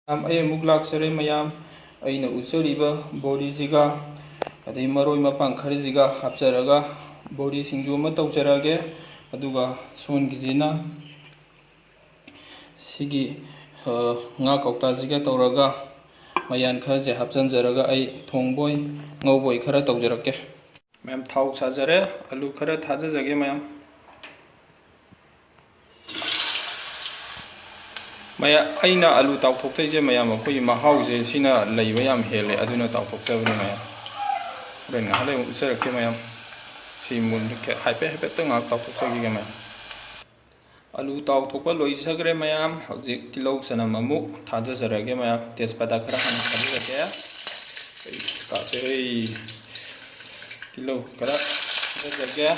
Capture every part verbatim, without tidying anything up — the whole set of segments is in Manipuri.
ꯃꯌꯥꯝ, ꯑꯩ ꯑꯃꯨꯛ ꯂꯥꯛꯆꯔꯦ ꯃꯌꯥꯝ꯫ ꯑꯩꯅ ꯎꯠꯆꯔꯤꯕ ꯕꯣꯔꯤꯁꯤꯒ, ꯑꯗꯩ ꯃꯔꯣꯏ ꯃꯄꯥꯡ ꯈꯔꯁꯤꯒ ꯍꯥꯞꯆꯔꯒ ꯕꯣꯔꯤ ꯁꯤꯡꯖꯨ ꯑꯃ ꯇꯧꯖꯔꯛꯑꯒꯦ꯫ ꯑꯗꯨꯒ ꯁꯣꯝꯒꯤꯁꯤꯅ ꯁꯤꯒꯤ, ꯑ, ꯉꯥ ꯀꯧꯇꯥꯁꯤꯒ ꯇꯧꯔꯒ ꯃꯌꯥꯟ ꯈꯔꯁꯦ ꯍꯥꯞꯆꯤꯟꯖꯔꯒ ꯑꯩ ꯊꯣꯡꯕꯣꯏ ꯉꯧꯕꯣꯏ ꯈꯔ ꯇꯧꯖꯔꯛꯀꯦ꯫ ꯃꯌꯥꯝ, ꯊꯥꯎ ꯁꯥꯖꯔꯦ, ꯑꯂꯨ ꯈꯔ ꯊꯥꯖꯖꯒꯦ ꯃꯌꯥꯝ꯫ ꯃꯌꯥ-, ꯑꯩꯅ ꯑꯂꯨ ꯇꯥꯎꯊꯣꯛꯆꯩꯁꯦ ꯃꯌꯥꯝ, ꯑꯩꯈꯣꯏꯒꯤ ꯃꯍꯥꯎꯁꯦ ꯁꯤꯅ ꯂꯩꯕ ꯌꯥꯝ ꯍꯦꯜꯂꯦ, ꯑꯗꯨꯅ ꯇꯥꯎꯊꯣꯛꯆꯕꯅꯦ ꯃꯌꯥꯝ꯫ ꯍꯣꯔꯦꯟ ꯉꯥꯏꯍꯥꯛ ꯂꯩꯔ ꯎꯠꯆꯔꯛꯀꯦ ꯃꯌꯥꯝ꯫ ꯁꯤ ꯃꯨꯟ-, ꯍꯥꯏꯐꯦꯠ ꯍꯥꯏꯐꯦꯠꯇ ꯉꯥꯏꯍꯥꯛ ꯇꯥꯎꯊꯣꯛꯆꯈꯤꯒꯦ ꯃꯌꯥꯝ꯫ ꯑꯂꯨ ꯇꯥꯎꯊꯣꯛꯄ ꯂꯣꯏꯖꯈ꯭ꯔꯦ ꯃꯌꯥꯝ꯫ ꯍꯧꯖꯤꯛ ꯇꯤꯜꯍꯧ ꯆꯅꯝ ꯑꯃꯨꯛ ꯊꯥꯖꯖꯔꯒꯦ ꯃꯌꯥꯝ꯫ ꯇꯦꯖꯄꯇꯥ ꯈꯔ ꯍꯥꯟꯅ ꯊꯥꯖꯔꯒꯦ꯫ ꯑꯩ ꯀꯥꯁꯦ, ꯑꯩ ꯇꯤꯜꯍꯧ ꯈꯔ ꯊꯥꯖꯖꯒꯦ꯫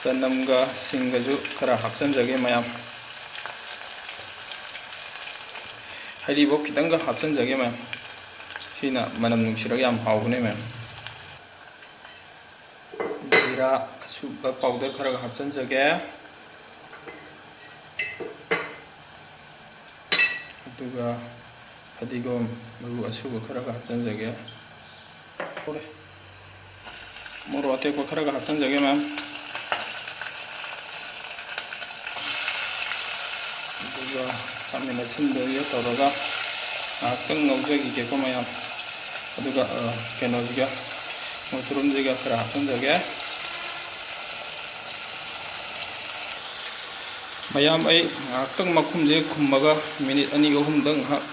ꯆꯅꯝꯒ ꯁꯤꯡꯒꯁꯨ ꯈꯔ ꯍꯥꯞꯆꯤꯟꯖꯒꯦ ꯃꯌꯥꯝ꯫ ꯍꯔꯤꯕꯣꯞ ꯈꯤꯇꯪꯒ ꯍꯥꯞꯆꯤꯟꯖꯒꯦ ꯃꯌꯥꯝ꯫ ꯁꯤꯅ ꯃꯅꯝ ꯅꯨꯡꯁꯤꯔꯒ ꯌꯥꯝ ꯍꯥꯎꯕꯅꯦ ꯃꯌꯥꯝ꯫ ꯖꯤꯔꯥ ꯑꯁꯨꯕ ꯄꯥꯎꯗꯔ ꯈꯔꯒ ꯍꯥꯞꯆꯤꯟꯖꯒꯦ꯫ ꯑꯗꯨꯒ ꯐꯗꯤꯒꯣꯝ ꯃꯔꯨ ꯑꯁꯨꯕ ꯈꯔꯒ ꯍꯥꯞꯆꯤꯟꯖꯒꯦ꯫ ꯃꯣꯔꯣꯛ ꯑꯇꯦꯛꯄ ꯈꯔꯒ ꯍꯥꯞꯆꯤꯟꯖꯒꯦ ꯃꯌꯥꯝ꯫ ꯑꯗꯨꯒ ꯈꯥꯃꯦꯟ ꯑꯁꯤꯟꯕꯁꯤꯒ ꯇꯧꯔꯒ ꯉꯥꯏꯍꯥꯛꯇꯪ ꯉꯧꯖꯈꯤꯒꯦꯀꯣ ꯃꯌꯥꯝ꯫ ꯑꯗꯨꯒ, ꯑ, ꯀꯩꯅꯣꯁꯤꯒ, ꯃꯨꯁꯔꯨꯝꯁꯤꯒ ꯈꯔ ꯍꯥꯞꯆꯤꯟꯖꯒꯦ꯫ ꯃꯌꯥꯝ, ꯑꯩ ꯉꯥꯏꯍꯥꯛꯇꯪ ꯃꯈꯨꯝꯁꯦ ꯈꯨꯝꯃꯒ ꯃꯤꯅꯤꯠ ꯑꯅꯤ ꯑꯍꯨꯝꯗꯪ ꯉꯥꯏꯍꯥꯛ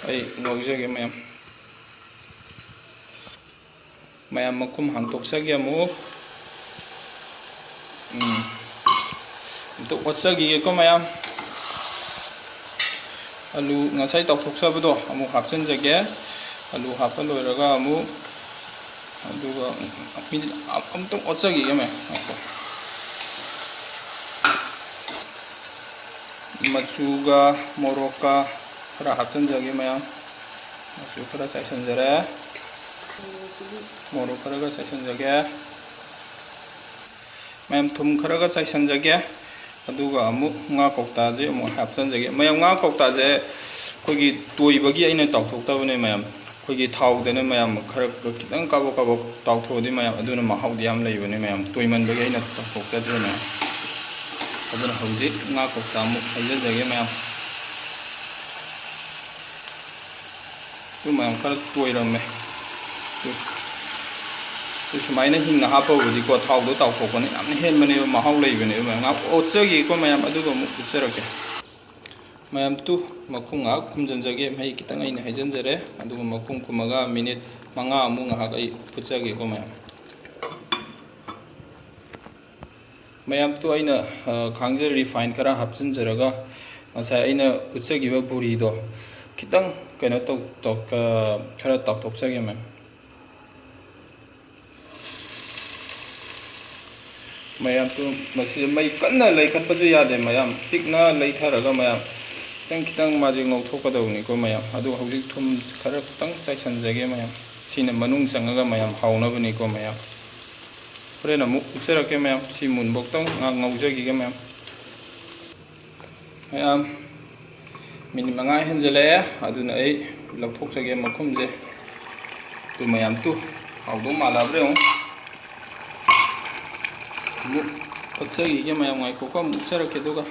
ꯑꯩ ꯉꯧꯖꯒꯦ ꯃꯌꯥꯝ꯫ ꯃꯌꯥꯝ, ꯃꯈꯨꯝ ꯍꯥꯡꯇꯣꯛꯆꯒꯦ ꯑꯃꯨꯛ꯫ ꯎꯝ꯫ ꯑꯝꯇ ꯑꯣꯠꯆꯈꯤꯒꯦꯀꯣ ꯃꯌꯥꯝ꯫ ꯑꯂꯨ ꯉꯁꯥꯏ ꯇꯥꯎꯊꯣꯛꯆꯕꯗꯣ ꯑꯃꯨꯛ ꯍꯥꯞꯆꯤꯟꯖꯒꯦ꯫ ꯑꯂꯨ ꯍꯥꯞꯄ ꯂꯣꯏꯔꯒ ꯑꯃꯨꯛ, ꯑꯗꯨꯒ ꯃꯤꯅꯤꯠ ꯑꯃꯨꯛꯇꯪ ꯑꯣꯠꯆꯈꯤꯒꯦ ꯃꯌꯥꯝ꯫ ꯃꯆꯨꯒ ꯃꯣꯔꯣꯛꯀ ꯈꯔ ꯍꯥꯞꯆꯤꯟꯖꯒꯦ ꯃꯌꯥꯝ꯫ ꯃꯆꯨ ꯈꯔ ꯆꯥꯏꯁꯤꯟꯖꯔꯦ꯫ ꯃꯣꯔꯣꯛ ꯈꯔꯒ ꯆꯥꯏꯁꯤꯟꯖꯒꯦ꯫ ꯃꯌꯥꯝ, ꯊꯨꯝ ꯈꯔꯒ ꯆꯥꯏꯁꯤꯟꯖꯒꯦ꯫ ꯑꯗꯨꯒ ꯑꯃꯨꯛ ꯉꯥ ꯀꯧꯇꯥꯁꯦ ꯑꯃꯨꯛ ꯍꯥꯞꯆꯤꯟꯖꯒꯦ꯫ ꯃꯌꯥꯝ, ꯉꯥ ꯀꯧꯇꯥꯁꯦ ꯑꯩꯈꯣꯏꯒꯤ ꯇꯣꯏꯕꯒꯤ ꯑꯩꯅ ꯇꯥꯎꯊꯣꯛꯇꯕꯅꯦ ꯃꯌꯥꯝ꯫ ꯑꯩꯈꯣꯏꯒꯤ ꯊꯥꯎꯗꯅ ꯃꯌꯥꯝ ꯈꯔ ꯈꯤꯇꯪ ꯀꯥꯕꯛ ꯀꯥꯕꯛ ꯇꯥꯎꯊꯣꯛꯑꯗꯤ ꯃꯌꯥꯝ, ꯑꯗꯨꯅ ꯃꯍꯥꯎꯗꯤ ꯌꯥꯝ ꯂꯩꯕꯅꯦ ꯃꯌꯥꯝ꯫ ꯇꯣꯏꯃꯟꯕꯒꯤ ꯑꯩꯅ ꯇꯥꯎꯊꯣꯛꯆꯗ꯭ꯔꯦ ꯃꯌꯥꯝ꯫ ꯑꯗꯨꯅ ꯍꯧꯖꯤꯛ ꯉꯥ ꯀꯧꯇꯥ ꯑꯃꯨꯛ ꯍꯩꯖꯤꯟꯖꯒꯦ ꯃꯌꯥꯝ꯫ ꯑꯗꯨ ꯃꯌꯥꯝ ꯈꯔ ꯇꯣꯏꯔꯝꯃꯦ꯫ ꯑꯗꯨ, ꯑꯗꯨ ꯁꯨꯃꯥꯏꯅ ꯍꯤꯡꯅ ꯍꯥꯞꯄꯕꯨꯗꯤꯀꯣ, ꯊꯥꯎꯗꯣ ꯇꯥꯎꯊꯣꯛꯄꯅ ꯌꯥꯝꯅ ꯍꯦꯟꯕꯅꯦꯕ, ꯃꯍꯥꯎ ꯂꯩꯕꯅꯦꯕ ꯃꯌꯥꯝ꯫ ꯉꯥꯏꯍꯥꯛ ꯑꯣꯠꯆꯒꯦꯀꯣ ꯃꯌꯥꯝ, ꯑꯗꯨꯒ ꯑꯃꯨꯛ ꯎꯠꯆꯔꯛꯀꯦ꯫ ꯃꯌꯥꯝ ꯇꯨ, ꯃꯈꯨꯝ ꯉꯥꯏꯍꯥꯛ ꯈꯨꯝꯖꯤꯟꯖꯒꯦ꯫ ꯃꯍꯤ ꯈꯤꯇꯪ ꯑꯩꯅ ꯍꯩꯖꯤꯟꯖꯔꯦ꯫ ꯑꯗꯨꯒ ꯃꯈꯨꯝ ꯈꯨꯝꯃꯒ ꯃꯤꯅꯤꯠ ꯃꯉꯥ ꯑꯃꯨꯛ ꯉꯥꯏꯍꯥꯛ ꯑꯩ ꯐꯨꯠꯆꯒꯦꯀꯣ ꯃꯌꯥꯝ꯫ ꯃꯌꯥꯝ ꯇꯨ, ꯑꯩꯅ, ꯑ, ꯈꯥꯡꯗ refine ꯈꯔ ꯍꯥꯞꯆꯤꯟꯖꯔꯒ ꯉꯁꯥꯏ ꯑꯩꯅ ꯎꯠꯆꯈꯤꯕ ꯕꯨꯔꯤꯗꯣ ꯈꯤꯇꯪ ꯀꯩꯅꯣ ꯇꯧ-, ꯇꯧ-, ꯑ, ꯈꯔ ꯇꯥꯎꯊꯣꯛꯆꯒꯦ ꯃꯌꯥꯝ꯫ ꯃꯌꯥꯝ ꯇꯨ, ꯃꯁꯤ ꯃꯩ ꯀꯟꯅ ꯂꯩꯈꯠꯄꯁꯨ ꯌꯥꯗꯦ ꯃꯌꯥꯝ, ꯄꯤꯛꯅ ꯂꯩꯊꯔꯒ ꯃꯌꯥꯝ ꯈꯤꯇꯪ ꯈꯤꯇꯪ ꯃꯥꯁꯦ ꯉꯧꯊꯣꯛꯀꯗꯧꯕꯅꯤꯀꯣ ꯃꯌꯥꯝ꯫ ꯑꯗꯨ ꯍꯧꯖꯤꯛ ꯊꯨꯝ ꯈꯔ ꯈꯤꯇꯪ ꯆꯥꯏꯁꯟꯖꯒꯦ ꯃꯌꯥꯝ, ꯁꯤꯅ ꯃꯅꯨꯡ ꯆꯪꯉꯒ ꯃꯌꯥꯝ ꯍꯥꯎꯅꯕꯅꯤꯀꯣ ꯃꯌꯥꯝ꯫ ꯍꯣꯔꯦꯟ ꯑꯃꯨꯛ ꯎꯠꯆꯔꯛꯀꯦ ꯃꯌꯥꯝ, ꯁꯤ ꯃꯨꯟꯕꯣꯛꯇꯪ ꯉꯥꯏꯍꯥꯛ ꯉꯧꯖꯈꯤꯒꯦ ꯃꯌꯥꯝ꯫ ꯃꯌꯥꯝ, ꯃꯤꯅꯤꯠ ꯃꯉꯥ ꯍꯦꯟꯖꯜꯂꯛꯑꯦ, ꯑꯗꯨꯅ ꯑꯩ ꯂꯧꯊꯣꯛꯆꯒꯦ ꯃꯈꯨꯝꯁꯦ꯫ ꯇꯨ ꯃꯌꯥꯝ ꯇꯨ, ꯍꯥꯎꯗꯧ ꯃꯥꯜꯂꯕ꯭ꯔꯥ ꯌꯦꯡꯉꯨ꯫ ꯑꯃꯨꯛ ꯐꯨꯠꯆꯈꯤꯒꯦ ꯃꯌꯥꯝ, ꯉꯥꯏꯈꯣꯀꯣ, ꯑꯃꯨꯛ ꯎꯠꯆꯔꯛꯀꯦ ꯑꯗꯨꯒ꯫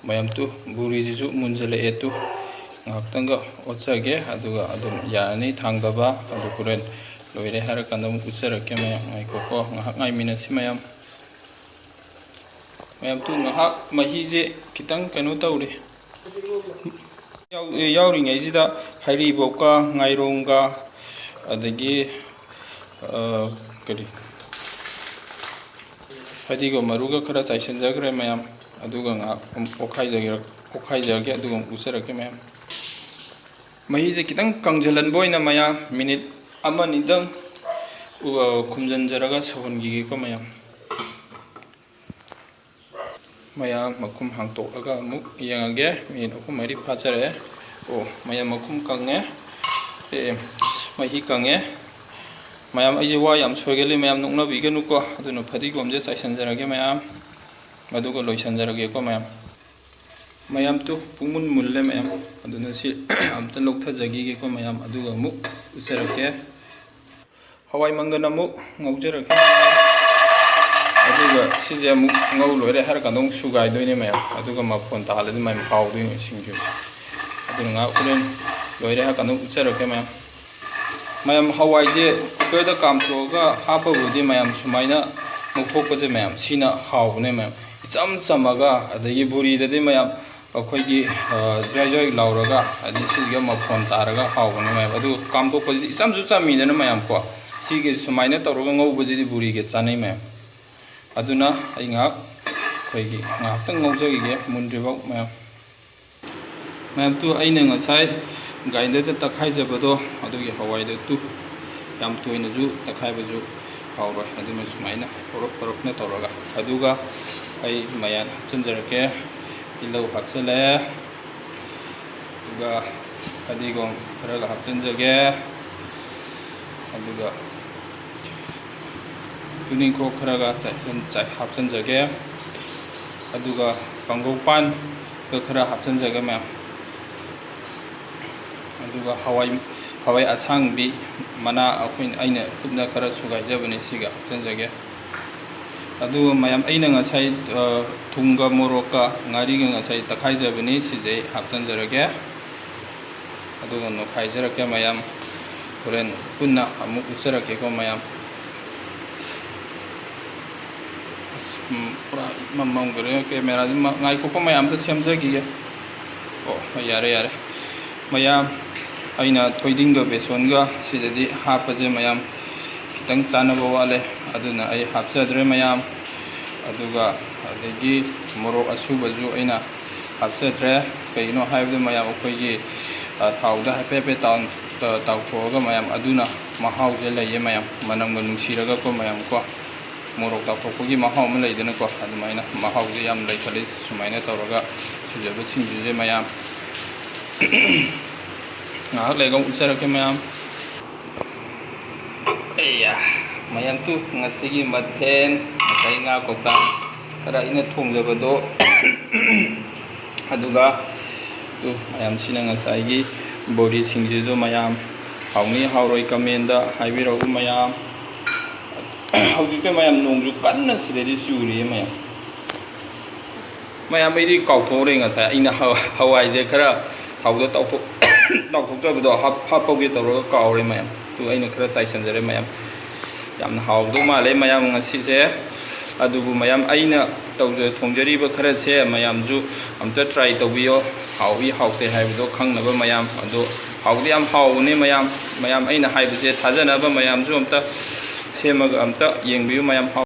ꯃꯌꯥꯝ ꯇꯨ, ꯕꯨꯔꯤꯁꯤꯁꯨ ꯃꯨꯟꯖꯜꯂꯛꯑꯦ ꯇꯨ꯫ ꯉꯥꯏꯍꯥꯛꯇꯪꯒ ꯑꯣꯠꯆꯒꯦ, ꯑꯗꯨꯒ ꯑꯗꯨꯝ ꯌꯥꯔꯅꯤ ꯊꯥꯡꯗꯕ꯫ ꯑꯗꯨ ꯍꯣꯔꯦꯟ ꯂꯣꯏꯔꯦ ꯍꯥꯏꯔꯀꯥꯟꯗ ꯑꯃꯨꯛ ꯎꯠꯆꯔꯛꯀꯦ ꯃꯌꯥꯝ, ꯉꯥꯏꯈꯣꯀꯣ, ꯉꯥꯏꯍꯥꯛ ꯉꯥꯏꯃꯤꯟꯅꯁꯤ ꯃꯌꯥꯝ꯫ ꯃꯌꯥꯝ ꯇꯨ, ꯉꯥꯏꯍꯥꯛ ꯃꯍꯤꯁꯦ ꯈꯤꯇꯪ ꯀꯩꯅꯣ ꯇꯧꯔꯤ꯫ ꯌꯥꯎ-, ꯌꯥꯎꯔꯤꯉꯩꯁꯤꯗ ꯍꯩꯔꯤꯕꯣꯞꯀ ꯉꯥꯏꯔꯣꯡꯒ ꯑꯗꯒꯤ, ꯑ, ꯀꯔꯤ, ꯐꯗꯤꯒꯣꯝ ꯃꯔꯨꯒ ꯈꯔ ꯆꯥꯏꯁꯤꯟꯖꯈ꯭ꯔꯦ ꯃꯌꯥꯝ꯫ ꯑꯗꯨꯒ ꯉꯥꯏꯍꯥꯛ ꯑꯃꯨꯛ ꯑꯣꯠꯈꯥꯏꯖꯒꯦ-, ꯑꯣꯠꯈꯥꯏꯖꯔꯒꯦ, ꯑꯗꯨꯒ ꯑꯃꯨꯛ ꯎꯠꯆꯔꯛꯀꯦ ꯃꯌꯥꯝ꯫ ꯃꯍꯤꯁꯦ ꯈꯤꯇꯪ ꯀꯪꯁꯤꯜꯍꯟꯕ ꯑꯣꯏꯅ ꯃꯌꯥꯝ ꯃꯤꯅꯤꯠ ꯑꯃ ꯑꯅꯤꯗꯪ ꯎ-, ꯈꯨꯝꯖꯤꯟꯖꯔꯒ ꯁꯧꯍꯟꯈꯤꯒꯦꯀꯣ ꯃꯌꯥꯝ꯫ ꯃꯌꯥꯝ ꯃꯈꯨꯝ ꯍꯥꯡꯇꯣꯛꯑꯒ ꯑꯃꯨꯛ ꯌꯦꯡꯉꯒꯦ꯫ ꯃꯤꯅꯤꯠ ꯑꯍꯨꯝ ꯃꯔꯤ ꯐꯥꯖꯔꯛꯑꯦ꯫ ꯑꯣ, ꯃꯌꯥꯝ ꯃꯈꯨꯝ ꯀꯪꯉꯦ꯫ ꯑꯦ, ꯑꯦ, ꯃꯍꯤ ꯀꯪꯉꯦ꯫ ꯃꯌꯥꯝ, ꯑꯩꯁꯦ ꯋꯥ ꯌꯥꯝ ꯁꯣꯏꯒꯜꯂꯤ, ꯃꯌꯥꯝ ꯅꯣꯛꯅꯕꯤꯒꯅꯨꯀꯣ꯫ ꯑꯗꯨꯅ ꯐꯗꯤꯒꯣꯝꯁꯦ ꯆꯥꯏꯁꯤꯟꯖꯔꯒꯦ ꯃꯌꯥꯝ꯫ ꯑꯗꯨꯒ ꯂꯣꯏꯁꯤꯟꯖꯔꯒꯦꯀꯣ ꯃꯌꯥꯝ꯫ ꯃꯌꯥꯝ ꯇꯨ ꯄꯨꯡꯃꯨꯟ ꯃꯨꯜꯂꯦ ꯃꯌꯥꯝ꯫ ꯑꯗꯨꯅ ꯁꯤ ꯑꯝꯇ ꯂꯧꯊꯖꯈꯤꯒꯦꯀꯣ ꯃꯌꯥꯝ, ꯑꯗꯨꯒ ꯑꯃꯨꯛ ꯎꯠꯆꯔꯛꯀꯦ꯫ ꯍꯋꯥꯏ ꯃꯪꯒꯟ ꯑꯃꯨꯛ ꯉꯧꯖꯔꯛꯀꯦ꯫ ꯑꯗꯨꯒ ꯁꯤꯁꯦ ꯑꯃꯨꯛ ꯉꯧ ꯂꯣꯏꯔꯦ ꯍꯥꯏꯔ ꯀꯥꯟꯗ ꯑꯃꯨꯛ ꯁꯨꯒꯥꯏꯗꯣꯏꯅꯦ ꯃꯌꯥꯝ꯫ ꯑꯗꯨꯒ ꯃꯐꯣꯟ ꯇꯥꯍꯜꯂꯗꯤ ꯃꯌꯥꯝ ꯍꯥꯎꯗꯣꯏꯅꯦ ꯁꯤꯡꯖꯨꯁꯦ꯫ ꯑꯗꯨꯅ ꯉꯥꯏꯍꯥꯛ ꯍꯣꯔꯦꯟ ꯂꯣꯏꯔꯦ ꯍꯥꯏꯔ ꯀꯥꯟꯗ ꯎꯠꯆꯔꯛꯀꯦ ꯃꯌꯥꯝ꯫ ꯃꯌꯥꯝ, ꯍꯋꯥꯏꯁꯦ ꯀꯨꯀꯔꯗ ꯀꯥꯝꯊꯣꯛꯑꯒ ꯍꯥꯞꯄꯕꯨꯗꯤ ꯃꯌꯥꯝ ꯁꯨꯃꯥꯏꯅ ꯉꯧꯊꯣꯛꯄꯁꯦ ꯃꯌꯥꯝ ꯁꯤꯅ ꯍꯥꯎꯕꯅꯦ ꯃꯌꯥꯝ꯫ ꯏꯆꯝ ꯆꯝꯃꯒ, ꯑꯗꯒꯤ ꯕꯨꯔꯤꯗꯗꯤ ꯃꯌꯥꯝ ꯑꯩꯈꯣꯏꯒꯤ, ꯑ, ꯖ꯭ꯋꯥꯏ ꯖ꯭ꯋꯥꯏ ꯂꯥꯎꯔꯒ, ꯑꯗꯒꯤ ꯁꯤꯁꯤꯒ ꯃꯐꯣꯟ ꯇꯥꯔꯒ ꯍꯥꯎꯕꯅꯦ ꯃꯌꯥꯝ꯫ ꯑꯗꯨ ꯀꯥꯝꯊꯣꯛꯄꯁꯤꯗꯤ ꯏꯆꯝꯁꯨ ꯆꯝꯃꯤꯗꯅ ꯃꯌꯥꯝ ꯀꯣ꯫ ꯁꯤꯒꯤ ꯁꯨꯃꯥꯏꯅ ꯇꯧꯔꯒ ꯉꯧꯕꯁꯤꯗꯤ ꯕꯨꯔꯤꯒ ꯆꯥꯅꯩ ꯃꯌꯥꯝ꯫ ꯑꯗꯨꯅ ꯑꯩ ꯉꯥꯏꯍꯥꯛ, ꯑꯩꯈꯣꯏꯒꯤ ꯉꯥꯏꯍꯥꯛꯇꯪ ꯉꯧꯖꯈꯤꯒꯦ ꯃꯨꯟꯗ꯭ꯔꯤꯐꯥꯎ ꯃꯌꯥꯝ꯫ ꯃꯌꯥꯝ ꯇꯨ ꯑꯩꯅ ꯉꯁꯥꯏ ꯒ꯭ꯔꯥꯏꯟꯗꯔꯗ ꯇꯛꯈꯥꯏꯖꯕꯗꯣ, ꯑꯗꯨꯒꯤ ꯍꯋꯥꯏꯗꯣ ꯇꯨ ꯌꯥꯝ ꯇꯣꯏꯅꯁꯨ ꯇꯛꯈꯥꯏꯕꯁꯨ ꯍꯥꯎꯔꯣꯏ꯫ ꯑꯗꯨꯅ ꯁꯨꯃꯥꯏꯅ ꯄꯧꯔꯞ ꯄꯧꯔꯞꯅ ꯇꯧꯔꯒ, ꯑꯗꯨꯒ ꯑꯩ ꯃꯌꯥꯟ ꯍꯥꯞꯆꯤꯟꯖꯔꯛꯀꯦ꯫ ꯇꯤꯜꯍꯧ ꯍꯥꯞꯆꯤꯜꯂꯦ, ꯑꯗꯨꯒ ꯐꯗꯤꯒꯣꯝ ꯈꯔꯒ ꯍꯥꯞꯆꯤꯟꯖꯒꯦ, ꯑꯗꯨꯒ ꯇꯨꯅꯤꯡꯈꯣꯛ ꯈꯔꯒ ꯆꯥꯏꯁꯤꯟ-, ꯆꯥꯏ-, ꯍꯥꯞꯆꯤꯟꯖꯒꯦ, ꯑꯗꯨꯒ ꯀꯥꯡꯒꯧ ꯄꯥꯟꯒ ꯈꯔ ꯍꯥꯞꯆꯤꯟꯖꯒꯦ ꯃꯌꯥꯝ꯫ ꯑꯗꯨꯒ ꯍꯋꯥꯏ, ꯍꯋꯥꯏ ꯑꯁꯥꯡꯕꯤ ꯃꯅꯥ ꯑꯩꯈꯣꯏꯅ, ꯑꯩꯅ ꯈꯨꯠꯅ ꯈꯔ ꯁꯨꯒꯥꯏꯖꯕꯅꯤ, ꯁꯤꯒ ꯍꯥꯞꯆꯤꯟꯖꯒꯦ꯫ ꯑꯗꯨꯒ ꯃꯌꯥꯝ, ꯑꯩꯅ ꯉꯁꯥꯏ, ꯑ, ꯊꯨꯝꯒ ꯃꯣꯔꯣꯛꯀ ꯉꯥꯔꯤꯒ ꯉꯁꯥꯏ ꯇꯛꯈꯥꯏꯖꯕꯅꯤ, ꯁꯤꯁꯦ ꯑꯩ ꯍꯥꯞꯆꯤꯟꯖꯔꯒꯦ꯫ ꯑꯗꯨꯒ ꯅꯣꯏꯈꯥꯏꯖꯔꯛꯀꯦ ꯃꯌꯥꯝ꯫ ꯍꯣꯔꯦꯟ ꯄꯨꯟꯅ ꯑꯃꯨꯛ ꯎꯠꯆꯔꯛꯀꯦꯀꯣ ꯃꯌꯥꯝ꯫ ꯑꯁ, ꯎꯝ, ꯄꯨꯔꯥ ꯏꯃꯝ ꯃꯝꯈ꯭ꯔꯦ ꯀꯦꯃꯦꯔꯥꯁꯤ꯫ ꯃ-, ꯉꯥꯏꯈꯣꯀꯣ ꯃꯌꯥꯝ, ꯑꯝꯇ ꯁꯦꯝꯖꯈꯤꯒꯦ꯫ ꯑꯣ, ꯌꯥꯔꯦ, ꯌꯥꯔꯦ꯫ ꯃꯌꯥꯝ, ꯑꯩꯅ ꯊꯣꯏꯗꯤꯡꯒ ꯕꯦꯁꯣꯟꯒ ꯁꯤꯗꯗꯤ ꯍꯥꯞꯄꯁꯦ ꯃꯌꯥꯝ ꯈꯤꯇꯪ ꯆꯥꯟꯅꯕ ꯋꯥꯠꯂꯦ, ꯑꯗꯨꯅ ꯑꯩ ꯍꯥꯞꯆꯗ꯭ꯔꯦ ꯃꯌꯥꯝ꯫ ꯑꯗꯨꯒ ꯑꯗꯒꯤ ꯃꯣꯔꯣꯛ ꯑꯁꯨꯕꯁꯨ ꯑꯩꯅ ꯍꯥꯞꯆꯗ꯭ꯔꯦ꯫ ꯀꯩꯒꯤꯅꯣ ꯍꯥꯏꯕꯗ ꯃꯌꯥꯝ, ꯑꯩꯈꯣꯏꯒꯤ, ꯑ, ꯊꯥꯎꯗ ꯍꯥꯏꯐꯦꯠ ꯍꯥꯏꯐꯦꯠ ꯇꯥꯎ-, ꯇ-, ꯇꯥꯎꯊꯣꯛꯑꯒ ꯃꯌꯥꯝ, ꯑꯗꯨꯅ ꯃꯍꯥꯎꯁꯦ ꯂꯩꯌꯦ ꯃꯌꯥꯝ, ꯃꯅꯝꯒ ꯅꯨꯡꯁꯤꯔꯒꯀꯣ ꯃꯌꯥꯝ ꯀꯣ꯫ ꯃꯣꯔꯣꯛ ꯇꯥꯎꯊꯣꯛꯄꯒꯤ ꯃꯍꯥꯎ ꯑꯃ ꯂꯩꯗꯅꯀꯣ, ꯑꯗꯨꯃꯥꯏꯅ ꯃꯍꯥꯎꯁꯦ ꯌꯥꯝ ꯂꯩꯈꯠꯂꯤ ꯁꯨꯃꯥꯏꯅ ꯇꯧꯔꯒ ꯁꯨꯖꯕ ꯁꯤꯡꯖꯨꯁꯦ ꯃꯌꯥꯝ꯫ ꯉꯥꯏꯍꯥꯛ ꯂꯩꯔꯒ ꯑꯃꯨꯛ ꯎꯠꯆꯔꯛꯀꯦ ꯃꯌꯥꯝ꯫ ꯑꯩꯌꯥ, ꯃꯌꯥꯝ ꯇꯨ ꯉꯁꯤꯒꯤ ꯃꯊꯦꯜ ꯉꯁꯥꯏ ꯉꯥ ꯀꯧꯇꯥ ꯈꯔ ꯑꯩꯅ ꯊꯣꯡꯖꯕꯗꯣ꯫ ꯑꯗꯨꯒ ꯇꯨ, ꯃꯌꯥꯝꯁꯤꯅ ꯉꯁꯥꯏꯒꯤ ꯕꯣꯔꯤꯁꯤꯡꯁꯤꯁꯨ ꯃꯌꯥꯝ ꯍꯥꯎꯅꯤ ꯍꯥꯎꯔꯣꯏ ꯀꯃꯦꯟꯗ ꯍꯥꯏꯕꯤꯔꯛꯎ ꯃꯌꯥꯝ꯫ ꯍꯧꯖꯤꯛꯇ ꯃꯌꯥꯝ ꯅꯣꯡꯁꯨ ꯀꯟꯅ ꯁꯤꯗꯗꯤ ꯆꯨꯔꯤꯌꯦ ꯃꯌꯥꯝ꯫ ꯃꯌꯥꯝ, ꯑꯩꯗꯤ ꯀꯥꯎꯊꯣꯛꯎꯔꯦ ꯉꯁꯥꯏ꯫ ꯑꯩꯅ ꯍ-, ꯍꯋꯥꯏꯁꯦ ꯈꯔ ꯊꯥꯎꯗ ꯇꯥꯎꯊꯣꯛ-, ꯇꯥꯎꯊꯣꯛꯆꯕꯗꯣ ꯍꯥꯞ-, ꯍꯥꯞꯄꯧꯒꯦ ꯇꯧꯔꯒ ꯀꯥꯎꯔꯦ ꯃꯌꯥꯝ꯫ ꯑꯗꯨ ꯑꯩꯅ ꯈꯔ ꯆꯥꯏꯁꯟꯖꯔꯦ ꯃꯌꯥꯝ꯫ ꯌꯥꯝꯅ ꯍꯥꯎꯗꯧ ꯃꯥꯜꯂꯦ ꯃꯌꯥꯝ ꯉꯁꯤꯁꯦ꯫ ꯑꯗꯨꯕꯨ ꯃꯌꯥꯝ, ꯑꯩꯅ ꯇꯧꯖ-, ꯊꯣꯡꯖꯔꯤꯕ ꯈꯔꯁꯦ ꯃꯌꯥꯝꯁꯨ ꯑꯝꯇ try ꯇꯧꯕꯤꯌꯣ꯫ ꯍꯥꯎꯏ ꯍꯥꯎꯇꯦ ꯍꯥꯏꯕꯗꯣ ꯈꯪꯅꯕ ꯃꯌꯥꯝ꯫ ꯑꯗꯣ ꯍꯥꯎꯗꯤ ꯌꯥꯝ ꯍꯥꯎꯕꯅꯦ ꯃꯌꯥꯝ꯫ ꯃꯌꯥꯝ, ꯑꯩꯅ ꯍꯥꯏꯕꯁꯦ ꯊꯥꯖꯅꯕ ꯃꯌꯥꯝꯁꯨ ꯑꯝꯇ ꯁꯦꯝꯃꯒ ꯑꯝꯇ ꯌꯦꯡꯕꯤꯌꯨ ꯃꯌꯥꯝ꯫